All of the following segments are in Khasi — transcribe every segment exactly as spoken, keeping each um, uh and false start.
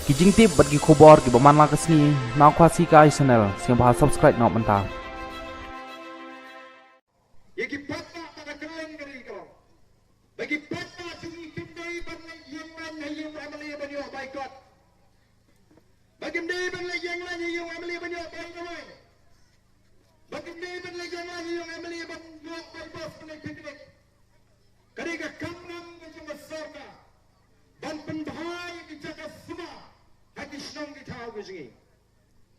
Ki jingtip bad ki khubor kiba man la ka sngi na Khasi Kai Channel, sngewbha subscribe noh mynta. Ïa ki paidbah ba ka kren ka ri ka long ba ki paidbah jong ngi kim dei ban leit ïeng lain ha ïing u M L A ban ïoh boycott. Ba kim dei ban leit ïeng lain ha ïing u M L A ban ïoh boycott. Ba kim dei ban leit ïeng lain ha ïing u M L A ban ïoh boycott ban leit picnic. Ka dei ka kam ka jong ka sorkar ban pynbha ïa ki jaka sumar ha ki shnong ki thaw ka jong ngi.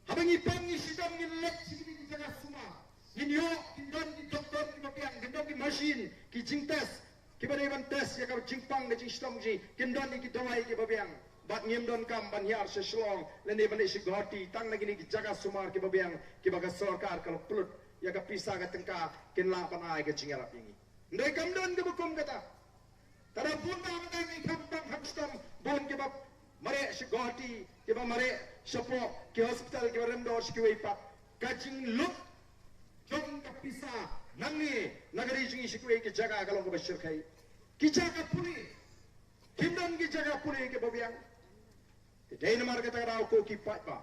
Haba ngi pang ngi shitom ngin leit sha kine ki jaka sumar, ngin ïoh, kin don ki doktor kiba biang, kin don ki machine, ki jingtest kiba dei ban test ïa ka jingpang ka jingshitom ka jong ngi, kin don ïa ki dawai kiba biang. Bad ngim donkam ban hiar sha Shillong lane ban leit sha Guwahati, tang na kine ki jaka sumar kiba biang kiba ka sorkar ka la pynlut ïa ka pisa ka tyngka, kin lah ban ai ka jingïarap ïa ngi. Hynrei kam don kaba kum kata. Ka dang bun ba mynta ngi kham pang kham shitom, bun kiba mareh sha Guwahati, kiba mareh shapoh ki hospital, kiba rem dor sha kiwei pat. Ka jinglut jong ka pisa nangne na ka ri jong ngi sha kiwei ki jaka ka long kaba shyrkhei. Ki jaka pule, kim don ki jaka pule kiba biang. Te dei namar kata ka daw ko ki paidbah,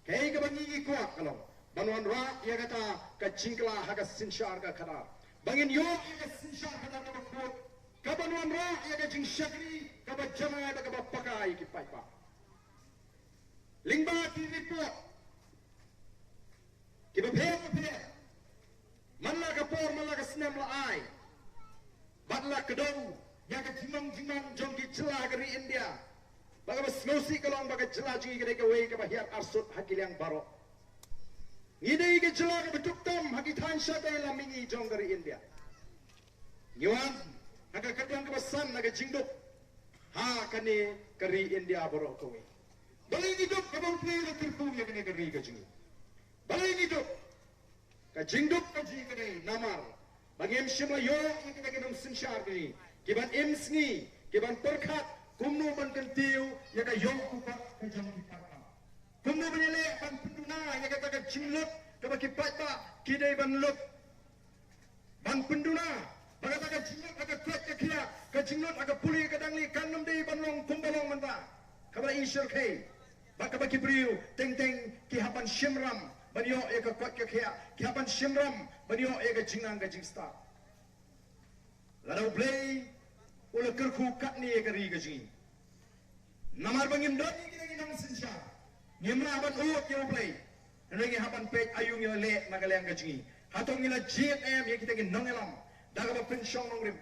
kaei kaba ngi ngi kwah ka long ban wanrah ïa kata ka jingkylla ha ka synshar ka khadar, ba ngin ïoh ïa ka synshar khadar kaba khuid, kaban wanrah ïa ka jingshakri kaba janai bad kaba paka ïa ki paidbah. Lyngba ki report kiba pher ba pher, man la ka por man la ka snem la ai bad la kdew ïa ka jingmong jingmang jong ki jylla ka ri India. Ba kaba sngewsih ka long ba ka jylla jong ngi ka dei kawei kaba hiar arsut ha ki liang baroh. Ngi dei ka jylla kaba duk tam ha ki thaiñ shatei lam mihngi jong ka ri India. Ngi wan ha ka kyrdan kaba san na ka jingduk ha kane ka ri India baroh kawei. Balei ngi duk? Kaba U Blei u la kyrkhu ïa kane ka ri ka jong ngi. Balei ngi duk? Ka jingduk ka jong ngi ka dei namar ba ngim shym la ïoh ïa kita ki nongsynshar ki, kiban im sngi, kiban pyrkhat kumno ban kyntiew ïa ka ïong ka kot ka jong ki paidbah. Kumno ban ïaleh ban pynduna ïa kata ka jinglut kaba ki paidbah ki dei ban lut. Ban pynduna ba kata ka jinglut ha ka koit ka khiah, ka jinglut ha ka pule ka dang lieh, kan ym dei ban long kumba long mynta. Kaba la i shyrkhei. Ba kaba ki briew teng teng ki hap ban shim ram ban ïoh ïa ka koit ka khiah, ki hap ban shim ram ban ïoh ïa ka jingnang ka jingstad. Lada U Blei u la kyrkhu katne ïa ka ri ka jong ngi. Namar ba ngim don ïa kita ki nongsynshar, ngim lah ban ud ïa U Blei. Hynrei ngi hap ban peit aïu ngi la leh na ka liang ka jong ngi. Hato ngi la jied em ïa kita ki nongïalam da kaba pynshong nongrim?